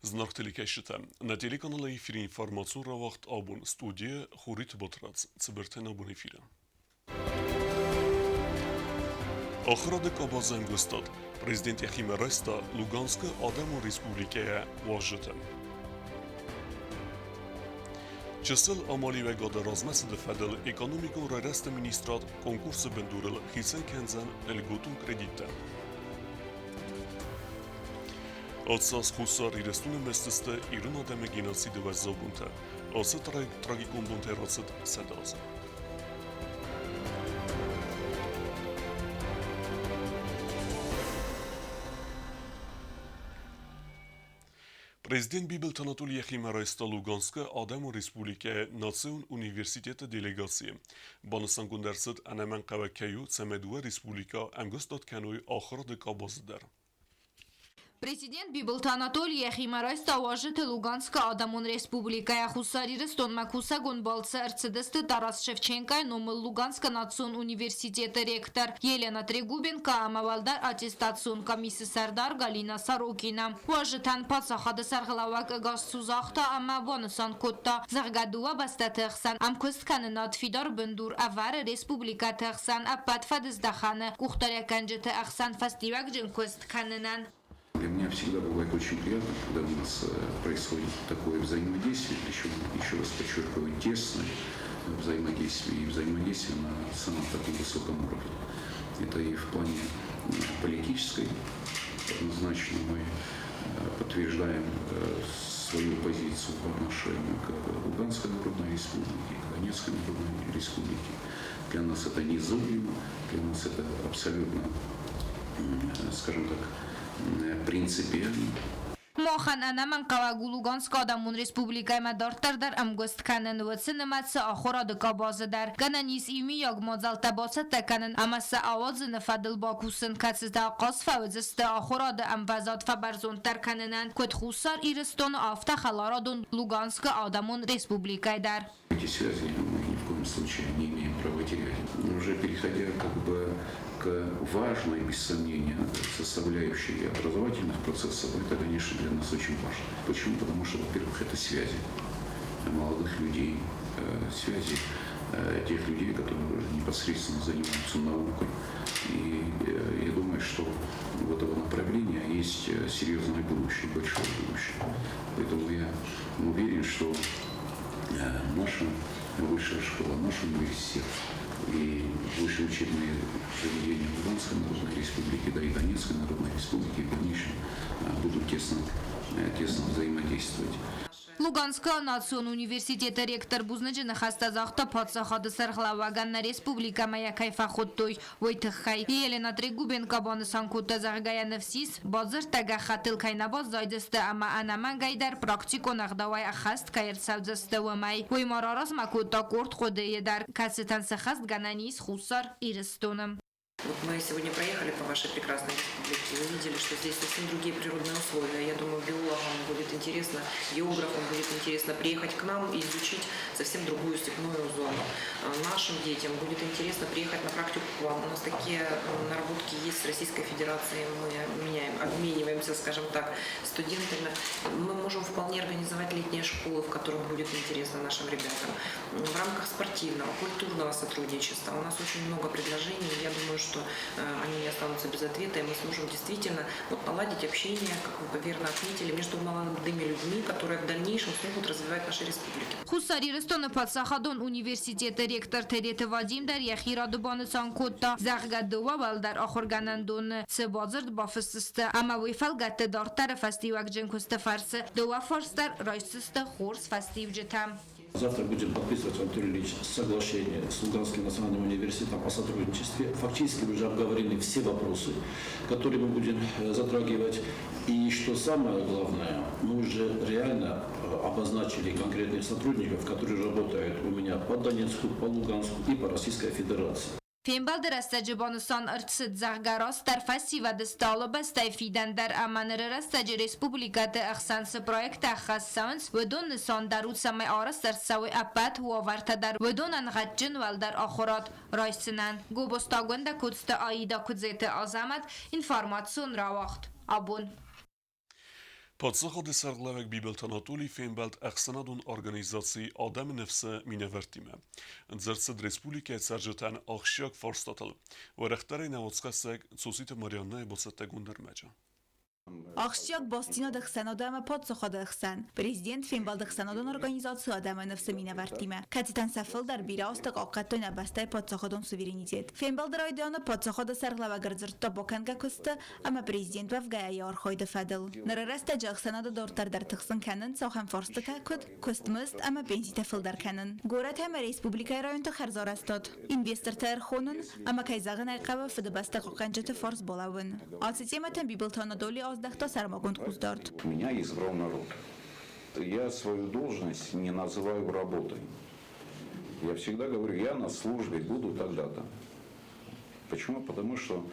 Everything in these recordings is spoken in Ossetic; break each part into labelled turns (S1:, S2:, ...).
S1: Зынаргъ телекӕсджытӕ, нӕ телеканалы эфиры информацион рауагъд абон студийы Хуриты Батрадз, цыбыртӕн абон эфиры. Ахуырады къабазы ӕмгуыстад президент йӕхимӕ райста Луганскы Адӕмон Республикӕйӕ уазджытӕн. Чысыл амалиуӕгады размӕцыды фӕдыл экономикон райрӕзты министрад конкурсы бындурыл хицӕн кӕндзӕн льготон кредиттӕ. Ацы Хуссар Ирыстоны мӕстысты ирон адӕмы геноциды уӕззау бонтӕ. Ацы трагикон бонтӕй рацыд 100 азы. Президент Бибылты Анатолий йӕхимӕ райста Луганскы Адӕмон Республикӕйы Национ университеты делегацийы. Банысангонд ӕрцыд, ӕнӕмӕнгхъӕуӕг кӕй у, цӕмӕй дыууӕ республикӕ ӕмгуыстад кӕной ахуырады къабазы дӕр.
S2: Президент Бибылты Анатолий йӕхимӕ райста уазджыты Луганскы Адӕмон Республикӕйӕ Хуссар Ирыстонмӕ кусӕгон балцы ӕрцыдысты Тарас Шевченкойы номыл Луганскы национ университеты ректор Елена Трегубенко ӕмӕ уӕлдӕр аттестацион комиссы сӕрдар Галина Сорокина. Уазджытӕн паддзахады сӕргълӕууӕг ӕгас цу загъта ӕмӕ банысан кодта, зӕгъгӕ, дыууӕ бӕстӕты хсӕн ӕмкуысткӕнынад фидар бындур ӕвӕры республикӕты хсӕн ӕппӕт фӕдыздӕхӕны къухдариуӕггӕнджыты ӕхсӕн фӕстиуӕгджын куыст кӕнынӕн.
S3: Для меня всегда бывает очень приятно, когда у нас происходит такое взаимодействие, причем, еще раз подчеркиваю, тесное взаимодействие и взаимодействие на самом таком высоком уровне. Это и в плане политической, однозначно мы подтверждаем свою позицию по отношению к Луганской Народной Республике, к Донецкой Народной Республике. Для нас это незыблемо, для нас это абсолютно, скажем так, принципиально.
S2: Махӕн ӕнӕмӕнгхъӕуӕг у Луганскы Адӕмон Республикӕимӕ дарддӕр дӕр ӕмгуыст кӕнын, уыцы нымӕцы ахуырады къабазы дӕр. Гӕнӕн ис иумиаг мадзӕлттӕ бацӕттӕ кӕнын ӕмӕ сӕ ауадзыны фӕдыл бакусын, кӕцытӕ ахъаз фӕуыдзысты ахуырады ӕмвӕзад фӕбӕрзонддӕр кӕнынӕн, куыд Хуссар Ирыстоны, афтӕ хӕларадон Луганскы Адӕмон Республикӕйы дӕр.
S3: Эти связи мы ни в коем случае не имеем права терять. Уже переходя как бы к важной, без сомнения, составляющей образовательных процессов, это, конечно, для нас очень важно. Почему? Потому что, во-первых, это связи молодых людей, связи тех людей, которые непосредственно занимаются наукой. И я думаю, что у этого направления есть серьезное будущее, большое будущее. Поэтому я уверен, что наша высшая школа, наш университет и высшие учебные заведения Луганской Народной Республики, да и Донецкой Народной Республики в дальнейшем будут тесно, тесно взаимодействовать.
S2: Луганскы национ университеты ректор бузныджы ныхӕстӕ загъта паддзахады сӕргълӕууӕгӕн нӕ республикӕмӕ йӕ кӕй фӕхуыдтой, уый тыххӕй. Елена Трегубенко банысан кодта, зӕгъгӕ, йӕ ныфс ис, бадзырдтӕ гӕххӕттыл кӕй нӕ баззайдзысты ӕмӕ ӕнӕмӕнгӕй дӕр практикон ӕгъдауӕй ӕххӕст кӕй ӕрцӕудзысты, уымӕй. Уый ма раразмӕ кодта къорд хъуыдыйы дӕр, кӕцытӕн сӕххӕстгӕнӕн ис Хуссар Ирыстоны.
S4: Вот мы сегодня проехали по вашей прекрасной республике и увидели, что здесь совсем другие природные условия. Я думаю, биологам будет интересно, географам будет интересно приехать к нам и изучить совсем другую степную зону. Нашим детям будет интересно приехать на практику к вам. У нас такие наработки есть с Российской Федерацией, мы меняем, обмениваемся, скажем так, студентами. Мы можем вполне организовать летние школы, в которых будет интересно нашим ребятам. В рамках спортивного, культурного сотрудничества у нас очень много предложений. Я думаю, что они не останутся без ответа, и мы сможем действительно вот наладить общение, как вы верно отметили, между молодыми людьми, которые в дальнейшем смогут развивать наши республики.
S2: Хуссар Ирыстоны паддзахадон университеты ректор Тедеты Вадим дӕр йӕхи рады банысан кодта, зӕгъгӕ, дыууӕ уӕлдӕр ахуыргӕнӕндоны цы бадзырд бафысдзысты ӕмӕ уый фӕлгӕтты дарддӕры фӕстиуӕгджын куысты фӕрцы дыууӕ фарс дӕр райсдзысты хорз фӕстиуджытӕ.
S5: Завтра будем подписывать, Анатолий Ильич, соглашение с Луганским национальным университетом о сотрудничестве. Фактически уже обговорены все вопросы, которые мы будем затрагивать. И что самое главное, мы уже реально обозначили конкретных сотрудников, которые работают у меня по Донецку, по Луганску и по Российской Федерации.
S2: Фембӕлды рӕстӕджы банысан ӕрцыд, зӕгъгӕ, растдӕр фӕсивӕды стъалы бӕстӕйы фидӕн дӕр ӕмӕ ныры рӕстӕджы республикӕты ӕхсӕн цы проекттӕ ӕххӕст цӕуынц, уыдон нысан дӕр у, цӕмӕй арӕзт ӕрцӕуой ӕппӕт уавӕртӕ дӕр уыдонӕн гъӕдджын уӕлдӕр ахуырад райсынӕн. Гобозтагондӕ Коцты Аида Куыдзеты Азӕмӕт, информацион рауагъд. Абон.
S1: Паддзахады сӕргълӕууӕг Бибылты Анатолий фембӕлд ӕхсӕнадон организаци Адӕмы ныфс-ы минӕвӕрттимӕ. Дзырд цыд республикӕйы цӕрджытӕн ахсджиаг фарстатыл. Уӕрӕхдӕрӕй нӕ уацхӕссӕг Цоциты Марианнӕйы бацӕттӕгонд ӕрмӕджы.
S6: Ахсджиаг бастдзинад ӕхсӕнад ӕмӕ паддзахады ӕхсӕн. Президент фембӕлд ӕхсӕнадон организаци Адӕмы ныфс-ы минӕвӕрттимӕ, кӕцытӕн сӕ фылдӕр бирӕ азты хъахъхъӕдтой нӕ бӕстӕйы паддзахадон суверенитет. Фембӕлды райдианы паддзахады сӕргълӕууӕг ӕрдзырдта бакӕнгӕ куысты ӕмӕ президент уӕвгӕйӕ йӕ архайды фӕдыл. Ныры рӕстӕджы ӕхсӕнады дарддӕр дӕр тыхсын кӕнынц ахӕм фарстытӕ, куыд куыстмызд ӕмӕ пенситӕ фылдӕр кӕнын, горӕт ӕмӕ республикӕйы районты хӕрзарӕзтад, инвестортӕ ӕрхонын ӕмӕ, кӕй зӕгъын ӕй хъӕуы, Фыдыбӕстӕ хъахъхъӕнджыты фарс балӕууын. Ацы темӕтӕм Бибылты Анатолий аздӕхта сӕрмагонд хъусдард.
S3: Меня избрал народ. Я свою должность не называю работой. Я всегда говорю, я на службе буду тогда-то. Почему? Потому что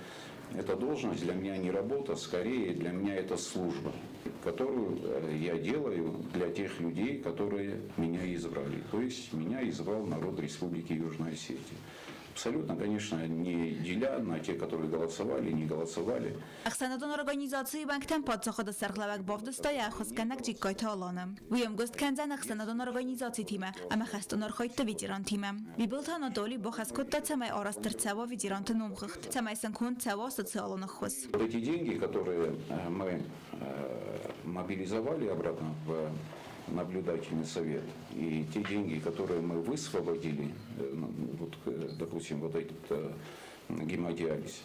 S3: эта должность для меня не работа, скорее для меня это служба, которую я делаю для тех людей, которые меня избрали. То есть меня избрал народ Республики Южная Осетия. Абсолютно, конечно, не деля на те, которые голосовали, не голосовали.
S6: Ӕхсӕнадон организацийы уӕнгтӕн паддзахады сӕргълӕууӕг бавдыста йӕ ӕххуысгӕнӕг Джиккойты Аланы. Уый ӕмгуыст кӕндзӕн ӕхсӕнадон организацитимӕ ӕмӕ хӕстон архайдты ветерантимӕ. Бибылты Анатоли бахӕс кодта, цӕмӕй арӕзт ӕрцӕуа ветеранты номхыгъд, цӕмӕй сын конд цӕуа социалон ӕххуыс.
S3: Вот эти деньги, которые мы мобилизовали обратно в наблюдательный совет, и те деньги, которые мы высвободили, ну, вот, допустим, вот этот гемодиализ,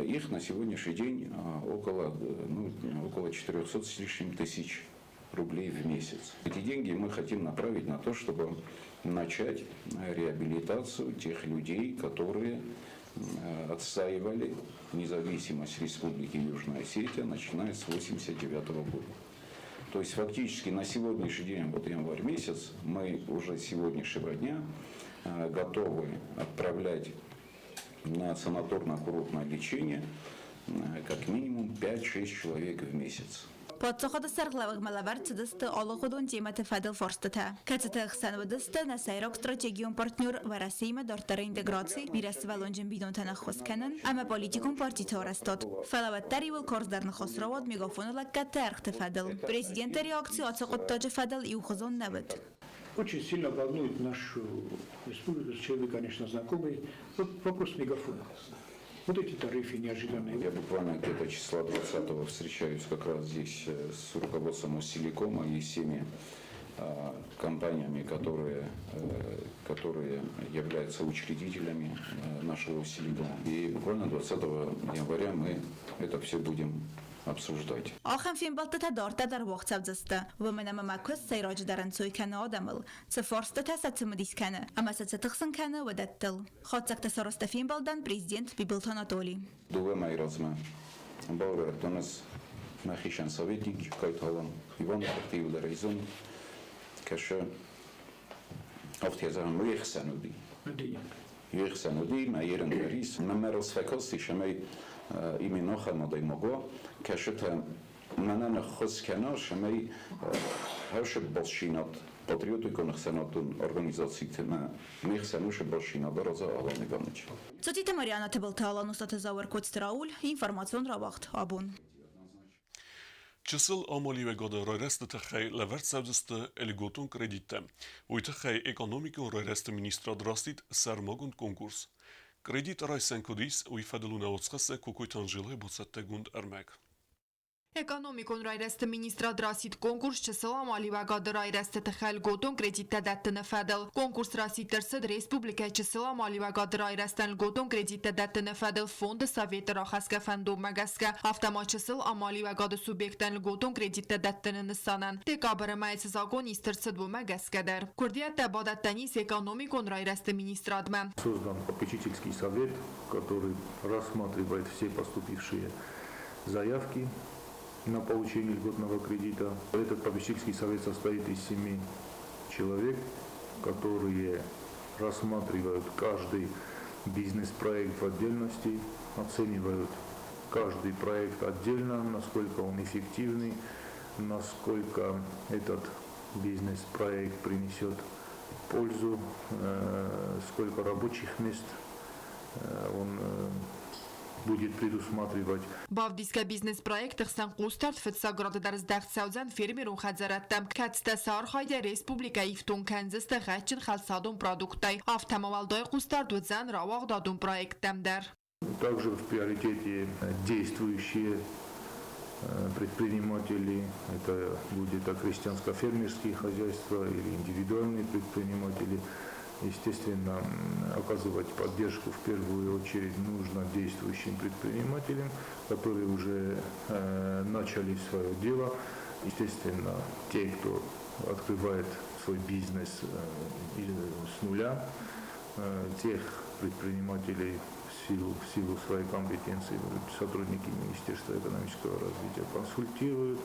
S3: их на сегодняшний день около, ну, около 400 с лишним тысяч рублей в месяц. Эти деньги мы хотим направить на то, чтобы начать реабилитацию тех людей, которые отстаивали независимость Республики Южная Осетия, начиная с 1989 года. То есть фактически на сегодняшний день, вот январь месяц, мы уже с сегодняшнего дня готовы отправлять на санаторно-курортное лечение как минимум 5-6 человек в месяц.
S6: Паддзахады сӕргълӕууӕгмӕ лӕвӕрд цыдысты алыгъуыдон темӕты фӕдыл фарстытӕ, кӕцыты ӕхсӕн уыдысты нӕ сӕйраг стратегион партнер Уӕрӕсеимӕ дарддӕры интеграци, бирӕсывӕллонджын бинонтӕн ӕххуыс кӕнын ӕмӕ политикон партиты арӕзтад. Фӕлӕ уӕддӕр иууыл карздӕр ныхас рауад Мегафоны лӕггӕдты ӕргъты фӕдыл. Президенты реакци ацы хъуыддаджы фӕдыл иухуызон нӕ уыд.
S7: Очень сильно волнует нашу республику, с чем вы, конечно, знакомы, вот вопрос мегафона. Вот эти тарифы неожиданные.
S3: Я буквально где-то числа 20-го встречаюсь как раз здесь с руководством Остелекома и всеми компаниями, которые являются учредителями нашего Остелекома. И буквально 20 января мы это все будем обсуждать.
S6: Ахӕм фембӕлдтытӕ дарддӕр дӕр уагъд цӕудзысты, уымӕн ӕмӕ мӕ куыст сӕйраджыдӕр ӕнцой кӕны адӕмыл, цы фарстытӕ сӕ цымыдис кӕны ӕмӕ сӕ цы тыхсын кӕны, уыдӕттыл. Хатдзӕгтӕ сарӕзта фембӕлдӕн президент Бибылты Анатоли.
S3: Дыууӕ мӕйы размӕ бавӕрдтон ӕз мӕхицӕн советник Джыккайты Алан Иваны фырты иудӕр зон кӕсы афтӕ зӕгъӕм уе хсӕн уыди. Уе хсӕн уыди, мӕ ерын дӕр ис. Мӕ росфӕкасти, цӕмӕй именно ахӕм адӕймаг уа, кӕсытӕ мӕнӕн ӕххуыс кӕна, цӕмӕй хӕсы бастдзинад патриотикон ӕхсӕнадон организацитимӕ ме хсӕн уыцы бастдзинад араза Алан Иванович.
S6: Цоциты Марианна, Тыбылты Алан, Устаты Зауыр, Коцты Рауль, информацион рауагъд Абон.
S1: Чысыл амалиуӕгады райрӕзты тыххӕй лӕвӕрд цӕудзысты льготон кредиттӕ. Уый тыххӕй экономикон райрӕзты министрад расидт сӕрмагонд конкурс. Кредит райсӕн куыд ис, уый фӕдыл у нӕ уацхӕссӕг Кокойты Анжелӕйы бацӕттӕгонд ӕрмӕг.
S8: Экономикон райрӕзты министрад расидт конкурс чысыл амалиуӕгады райрӕзты тыххӕй льготон кредиттӕ дӕттыны фӕдыл. Конкурс расидт ӕрцыд республикӕйы чысыл амалиуӕгады райрӕзтӕн льготон кредиттӕ дӕттыны фӕдыл фонды советы рахӕсгӕ фӕндонмӕ гӕсгӕ, афтӕ ма чысыл амалиуӕгады субъекттӕн льготон кредиттӕ дӕттыны нысанӕн декабры мӕйы цы закъон ист ӕрцыд, уымӕ гӕсгӕ дӕр. Куырдиӕттӕ бадӕттӕн ис экономикон райрӕзты министрадмӕ.
S9: Создан попечительский совет, который рассматривает все поступившие заявки на получение льготного кредита. Этот попечительский совет состоит из 7 человек, которые рассматривают каждый бизнес-проект в отдельности, оценивают каждый проект отдельно, насколько он эффективный, насколько этот бизнес-проект принесет пользу, сколько рабочих мест он будет предусматривать.
S8: Бавдисгӕ бизнес-проектты хсӕн хъусдард фыццаг рады дӕр здӕхт цӕудзӕн фермерон хӕдзарӕдтӕм, кӕцытӕ сӕ архайдӕй республикӕ ифтонг кӕндзысты гъӕдджын хӕлцадон продукттӕй. Афтӕ ма уӕлдай хъусдард уыдзӕн рауагъдадон проекттӕм дӕр.
S9: Также в приоритете действующие предприниматели, это будет крестьянско-фермерские хозяйства или индивидуальные предприниматели. Естественно, оказывать поддержку в первую очередь нужно действующим предпринимателям, которые уже начали свое дело. Естественно, те, кто открывает свой бизнес с нуля, тех предпринимателей в силу своей компетенции сотрудники Министерства экономического развития консультируют,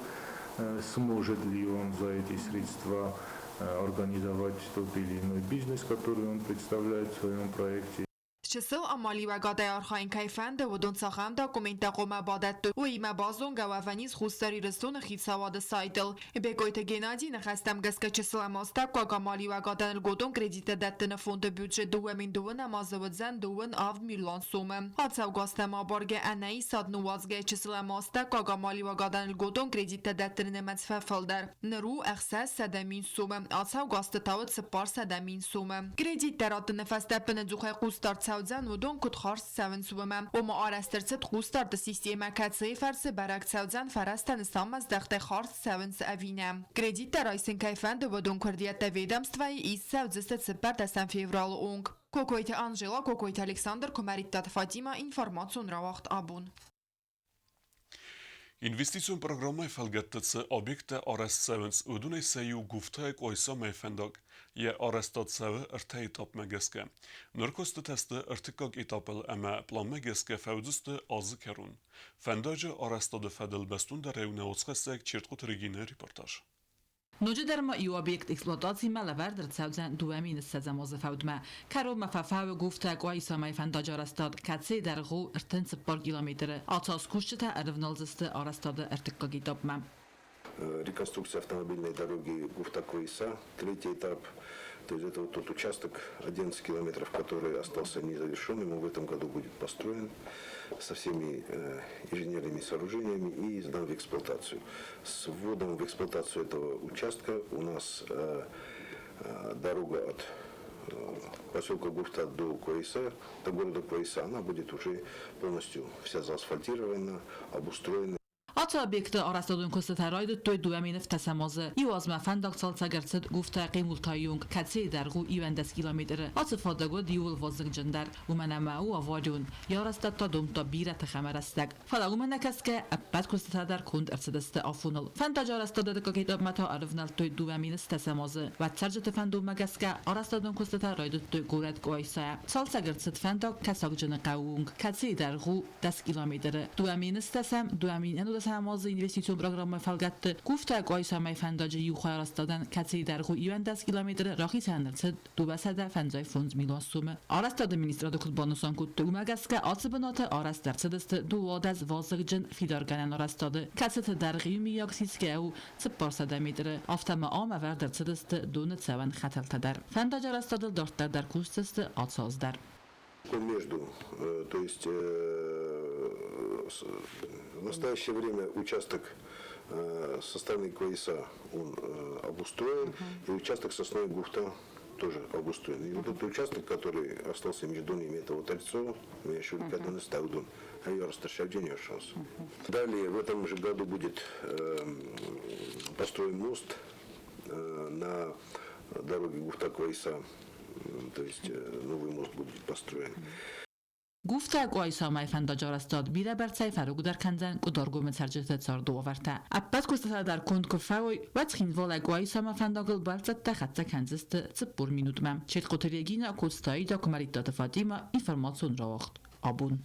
S9: сможет ли он за эти средства организовать тот или иной бизнес, который он представляет в своем проекте.
S8: Чысыл амалиуӕгадӕй архайын кӕй фӕнды, уыдон цахӕм документтӕ хъуамӕ бадӕттой, уыимӕ базонгӕ уӕвӕн ис Хуссар Ирыстоны хицауады сайтыл. Бекъойты Геннадийы ныхӕстӕм гӕсгӕ чысыл ӕмӕ астӕуккаг амалиуӕгадӕн льготон кредиттӕ дӕттыны фонды бюджет 2020-ӕм азы уыдзӕн 37 миллион сомы. Ацӕугӕ азтӕм абаргӕ ӕнӕисад ныууадзгӕ чысыл ӕмӕ астӕуккаг амалиуӕгадӕн льготон кредиттӕ дӕттыны нымӕц фӕфылдӕр. Ныр у 600 000 сомы, ацӕугӕ азты та уыд 400 000 сомы. Кредиттӕ раттыны фӕстӕ ӕппынӕдзухӕй хъусдард цӕудзӕн, уыдон куыд хардз цӕуынц, уымӕ. Ома арӕзт ӕрцыд хъусдарды системӕ, кӕцыйы фӕрцы бӕрӕг цӕудзӕн, фӕрӕзтӕ нысанмӕздӕхтӕй хардз цӕуынц ӕви нӕ. Кредиттӕ райсын кӕй фӕнды, уыдон куырдиӕттӕ ведомствӕйы ист цӕудзысты 14 февралы онг. Кокойты Анжела, Кокойты Александр, Куымӕридтаты Фатима, информацион рауагъд «Абон».
S1: Инвестицион программӕйы фӕлгӕтты цы объекттӕ арӕзт цӕуынц, уыдонӕй сӕ иу Гуфтайы Къуайсамӕ фӕндаг. Йӕ арӕзтад цӕуы ӕртӕ этапмӕ гӕсгӕ. Ныр куыстытӕ сты ӕртыккаг этапыл ӕмӕ пъланмӕ гӕсгӕ фӕуыдзысты азы кӕрон. Фӕндаджы арӕзтады фӕдыл бӕстондӕрӕй у нӕ уацхӕссӕг Чертхъоты Регинӕйы репортаж.
S10: Ноджыдӕр ма иу объект эксплуатацимӕ лӕвӕрд ӕрцӕудзӕн 2020-ӕм азы фӕудмӕ. Кӕронмӕ фӕфӕуы Гуфта Къуайсамӕ фӕндаджы арӕзтад, кӕцыйы дӕргъ у 34 километры. Ацы аз кусджытӕ ӕрывналдзысты арӕзтады ӕртыккаг этапмӕ.
S11: Реконструкция автомобильной дороги Гуфта-Куайса, третий этап. То есть это вот тот участок 11 километров, который остался незавершенным, он в этом году будет построен со всеми инженерными сооружениями и сдан в эксплуатацию. С вводом в эксплуатацию этого участка у нас дорога от поселка Гуфта до Куайса, до города Куайса, она будет уже полностью вся заасфальтирована, обустроена.
S10: Ацы объекты арӕзтадон куыстытӕ райдыдтой 2010-ӕм азы. Иу азмӕ фӕндаг цалцӕг ӕрцыд Гуфта Хъемултайы онг, кӕцыйы дӕргъ у 11 километры. Ацы фадаг уыд иууыл вазыгджындӕр, уымӕн ӕмӕ у аварион. Йӕ арӕзтад та домдта бирӕ тых ӕмӕ рӕстӕг. Фӕлӕ уымӕ нӕ кӕсгӕ, ӕппӕт куыстытӕ дӕр конд ӕрцыдысты афоныл. Фӕндаджы арӕзтады дыккаг этапмӕ та ӕрывнӕлдтой 2010-ӕм азы. Уӕд цӕрджыты фӕндонмӕ гӕсгӕ арӕзтадон куыстытӕ райдыдтой горӕт Къуайсайӕ. Цалцӕг ӕрцыд фӕндаг Кӕсагджыны хъӕуы онг, кӕцыйы дӕргъ у 10 километры. 2010-ӕм, 2011-ӕм азы инвестицион программӕйы фӕлгӕтты Гуфта Къуайсамӕ фӕндаджы иу хайы арӕзтадӕн, кӕцыйы дӕргъ у 11 километры, рахицӕн ӕрцыд 255 милуан сомы. Арӕзтады министрады куыд банысан кодтой, уымӕ гӕсгӕ ацы бынаты арӕзт ӕрцыдысты 12 вазыгджын фидаргӕнӕн арӕзтады, кӕцыты дӕргъ иумиаг сисгӕ у 400 метры. Афтӕ ма ам ӕвӕрд ӕрцыдысты доны цӕуӕн хӕтӕлтӕ дӕр. Фӕндаджы арӕзтадыл дарддӕр дӕр кусдзысты ацы аз дӕр.
S11: Между, то есть в настоящее время участок со стороны Куайса, он обустроен, и участок со стороны Гуфта тоже обустроен. И вот этот участок, который остался между ними, это вот Альцо, шанс. Далее в этом же году будет построен мост на дороге Гуфта-Куайса, то есть новый мост будет построен.
S10: Гуфта Къуайсамӕ фӕндаджы арӕзтад бирӕбӕрцӕй фӕрогдӕр кӕндзӕн Къуыдаргомы цӕрджыты цардуавӕртӕ. Ӕппӕт куыстытӕ дӕр конд куы фӕуой, уӕд Цхинвалӕй Къуайсамӕ фӕндагыл бӕлццӕттӕ хӕццӕ кӕндзысты 40 минутмӕ. Четхъоты Регина, Коцты Аида, Куымӕридтаты Фатима, информацион рауагъд «Абон».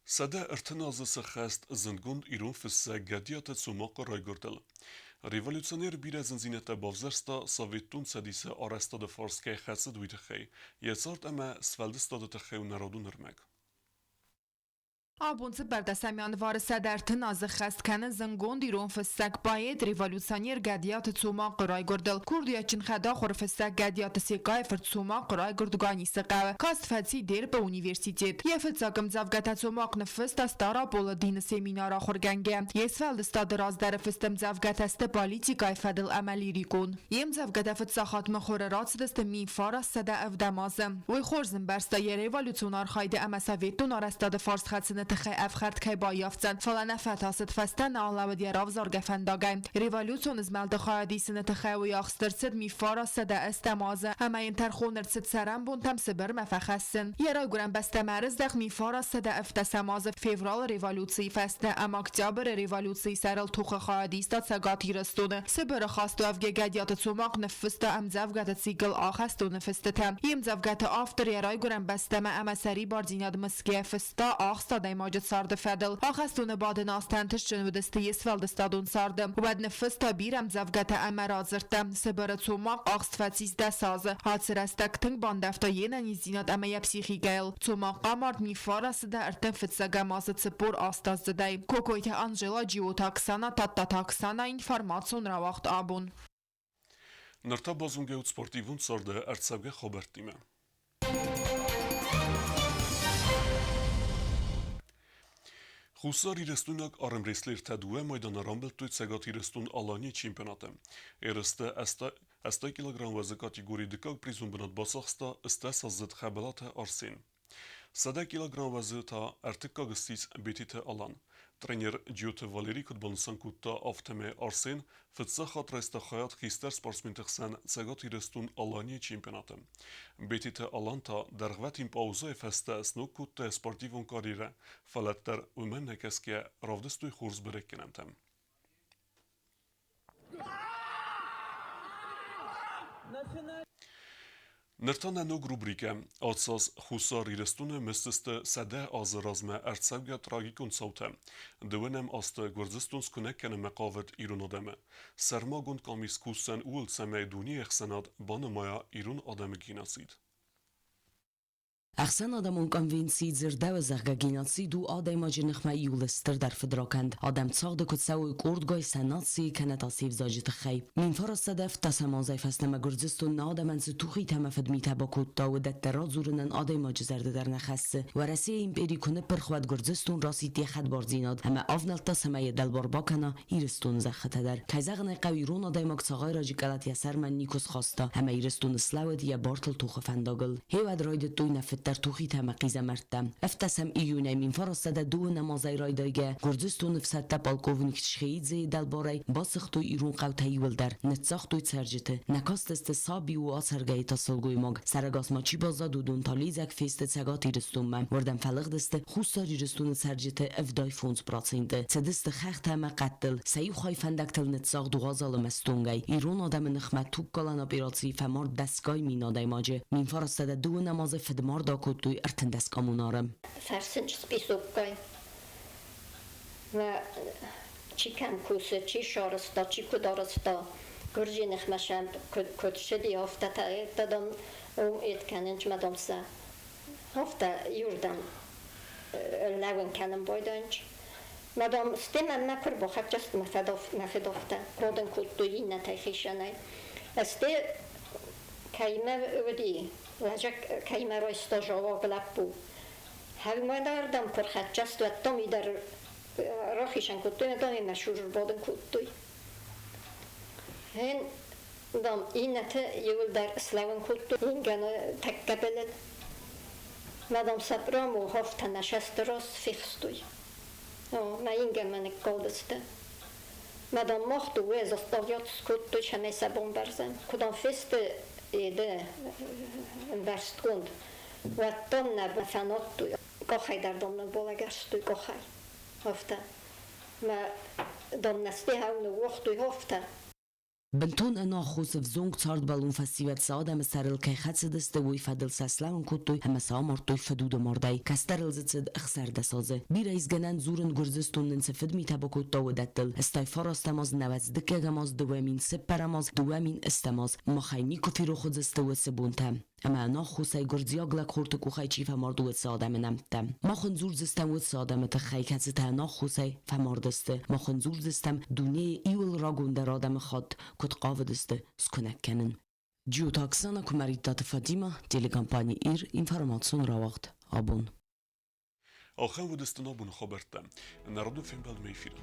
S1: 130 азы сӕххӕст зындгонд ирон фыссӕг Гӕдиаты Цомахъы райгуырдыл. Революционер бирӕ зындзинӕдтӕ бавзӕрста, Советон Цӕдисы арӕзтады фарс кӕй хӕцыд, уый тыххӕй. Йӕ цард ӕмӕ сфӕлдыстады тыххӕй у нӕ радон ӕрмӕг.
S8: Абон цыппӕрдӕсӕм январы 130 азы хӕст кӕны зынгонд ирон фыссӕг, поэт, революционер Гӕдиаты Цомахъы райгуырдыл. Курдиатджын хӕдахуыр фыссӕг Гӕдиаты Секъайы фырт Цомахъ райгуырд Ганисы хъӕуы. Каст фӕци Дерпы университет. Йӕ фыццаг ӕмдзӕвгӕтӕ Цомахъ ныффыста Стъараполы дины семинары ахуыргӕнгӕ. Йе сфӕлдыстады раздӕры фыст ӕмдзӕвгӕтӕ сты политикӕйы фӕдыл ӕмӕ лирикон. Йе мдзӕвгӕтӕ фыццаг хатт мыхуыры рацыдысты 1970 азы. Уый хорз ӕмбӕрста йӕ революцион архайды ӕмӕ советон арӕзтады фарсхӕцыны тыххӕй ӕфхӕрд кӕй баййафдзӕн, фӕлӕ нӕ фӕтасыд, фӕстӕ нӕ алӕууыд йӕ равзаргӕ фӕндагӕй. Революцион змӕлды хайад исыны тыххӕй уый ахст ӕрцыд 1980 азы ӕмӕ йын тӕрхон ӕрцыд цӕрӕнбонтӕм Сыбырмӕ фӕхӕссын. Йӕ райгуырӕн бӕстӕмӕ ӕрыздӕхт 1917 азы февралы революцийы фӕстӕ ӕмӕ октябры революцийы сӕрыл тохы хайад иста Цӕгат Ирыстоны. Сыбыры хӕстуӕвгӕ Гӕдиаты Цомахъ ныффыста ӕмдзӕвгӕты цикл Ахӕстоны фыстытӕ. Йе мдзӕвгӕты автор йӕ райгуырӕн бӕстӕмӕ ӕмӕ сӕрибардзинад мысгӕ фыста ахст адӕймаджы царды фӕдыл. Ахӕстоны бадыны азтӕ ӕнтыстджын уыдысты йе сфӕлдыстадон царды. Уӕд ныффыста бирӕ ӕмдзӕвгӕтӕ ӕмӕ радзырдтӕ. Сыбыры Цомахъ ахст фӕцис 10 азы. Ацы рӕстӕг тынг бандӕвта йе нӕниздзинад ӕмӕ йӕ психикӕйыл. Цомахъ амард 1900 ӕртын фыццӕгӕм азы 48-аздзыдӕй. Кокойты Анжела, Джиоты Оксана, Тадтаты Оксана, информацион рауагъд абон.
S1: Ныр та базонгӕут спортивон царды ӕрцӕугӕ хабӕрттимӕ. Хуссар Ирыстойнаг армрестлертӕ дыууӕ майданы рамбылдтой Цӕгат Ирыстон-Аланийы чемпионаты. Ерысты 80 килограмм уӕзы категорийы дыккаг призон бынат бацахста 80-аздзыд Хӕбӕлаты Арсен. 100 килограмм уӕзы та ӕртыккаг ссис Бетиты Алан. Тренер Джиоты Валерий куыд банысан кодта, афтӕмӕй Арсен фыццаг хатт райста хайад хистӕр спортсменты хсӕн Цӕгат Ирыстон-Аланийы чемпионаты. Бетиты Алан та дӕргъвӕтин паузӕйы фӕстӕ сног кодта спортивон карьерӕ, фӕлӕ дӕр уымӕ нӕ кӕсгӕ равдыстой хорз бӕрӕггӕнӕнтӕ. Ныр та нӕ ног рубрикӕ Ацаз Хуссар Ирыстоны мысдзысты 100 азы размӕ ӕрцӕугӕ трагикон цаутӕ. Дыууынӕм азты Гуырдзыстон скуынӕг кӕнынмӕ хъавыд ирон адӕмы. Сӕрмагонд къамис кусдзӕн ууыл, цӕмӕй дунейы ӕхсӕнад банымайа ирон адӕмы геноцид.
S12: Ӕхсӕнадӕмон конвенцийы дзырдӕуы, зӕгъгӕ, геноцид у адӕймаджы ныхмӕ иууыл стырдӕр фыдракӕнд. Адӕм цагъды куы цӕуой къордгай сӕ нацийы кӕнӕ та се взаджы тыххӕй. 1917 азӕй фӕстӕмӕ Гуырдзыстон нӕ адӕмӕн цы тухитӕ ӕмӕ фыдмитӕ бакодта, уыдӕттӕ радзурынӕн адӕймаджы зӕрдӕ дӕр нӕ хӕссы. Уӕрӕсейы импери куы ныппырх, уӕд Гуырдзыстон расидт йӕ хӕдбардзинад ӕмӕ авнӕлдта, цӕмӕй йӕ дӕлбар бакӕна Ирыстоны зӕххытӕ дӕр. Кӕй зӕгъын ӕй хъӕуы, ирон адӕймаг цагъайраджы къӕлӕт йӕ сӕрмӕ никуы схаста ӕмӕ Ирыстоны слӕууыд йӕ бартыл тохы фӕндагыл. Гъеуӕд райдыдтой нӕ фыддӕр тухитӕ ӕмӕ хъизӕмӕрттӕ. Ӕвддӕсӕм июнӕй 1902 азӕй райдайгӕ Гуырдзыстоны ӕфсӕдтӕ полковник Чхеидзейы дӕлбарӕй басыгътой ирон хъӕутӕ иуылдӕр, ныццагътой цӕрджыты. Нӕ кастысты саби у ацӕргӕйы та сылгоймаг. Сӕрӕгас ма чи баззад, уыдон та лидзӕг фесты Цӕгат Ирыстонмӕ. Уырдӕм фӕлыгъдысты Хуссар Ирыстоны цӕрджыты 75%. Цыдысты хӕхтӕ ӕмӕ хъӕдтыл, сӕ иу хай фӕндӕгтыл ныццагъд уазал ӕмӕ стонгӕй. Ирон адӕмы ныхмӕ тугкалӕн операцийы фӕмард дӕсгай мин адӕймаджы. 1912 азы фыдмард акодтой 13 коммунары.
S13: Фӕрсынч списоккай. Чи кӕм кусы, чи сарӕзта, чи куыд арӕзта. Гуырдзыйы ныхмӕ сӕм куыд ссыди, афтӕ та дам уым эткӕнынч ма дам сӕ афтӕ иуырдӕм лӕууын кӕнын байдайынч. Мадам стемӕ мӕ куы рбахӕццӕ мӕ фыдохтӕ, родын кодтой иннӕтӕй хицӕнӕй. Сте кӕимӕ уыди, лӕджы кӕимӕ райста жауап лӕппу. Хӕрмӕдардӕм куы рхӕццӕ сты, уӕд дам дӕр рахицӕн кодтой, дам имӕ сужрбадын кодтой. Ген дам иннӕты иуылдӕр слӕууын кодтой ингӕны тӕккӕ былыл. Мадам Сапрамо хафтӕ шестерос фехстой. Мӕ ингӕнмӕ ныккалдысты. Мадам махту уӕзастагъят скодтой цӕмӕй сӕ бамбӕрзӕн. Куыд фесты еды ӕмбӕрстгонд, уӕд дам нӕ фӕнадтой. Къахӕй дӕр дам нӕ балӕгӕрстой къахӕй. Афтӕ. Мӕ дам нӕ стехау ныууагътой афтӕ.
S12: Бынтон ӕнаххос ӕвзонг цардбӕллон фӕсивӕд сӕ адӕмы сӕрыл кӕй хӕцыдысты, уый фӕдыл сӕ слӕууын кодтой ӕмӕ сӕ амардтой фыдуды мардӕй. Кӕстӕрыл дзы цыд 16 азы. Бирӕ исгӕнӕн дзурын Гуырдзыстон нын цы фыдмитӕ бакодта, уыдӕттыл. Стӕй фарастӕм аз, нӕуӕдз дыккӕгӕм аз, 2004 аз, 2008 аз. Махӕй никуы ферох уыдзысты уыцы бонтӕ. Ӕмӕ ӕнаххосӕй гуырдзиаг лӕгхорты къухӕй чи фӕмард, уыцы адӕмы нӕмттӕ. Мах ын дзурдзыстӕм уыцы адӕмы тыххӕй, кӕцытӕ ӕнаххосӕй фӕмард сты. Мах ын дзурдзыстӕм, дунейы иуыл рагондӕр адӕмыхатт куыд хъавыдысты скуынӕг кӕнын. Джиоты Оксана, Куымӕридтаты Фатимӕ, телекомпани «Ир», информацион рауагъд «Абон».
S1: Ахӕм уыдысты нӕ абоны хабӕрттӕ. Народон фембӕлдмӕ эфиры.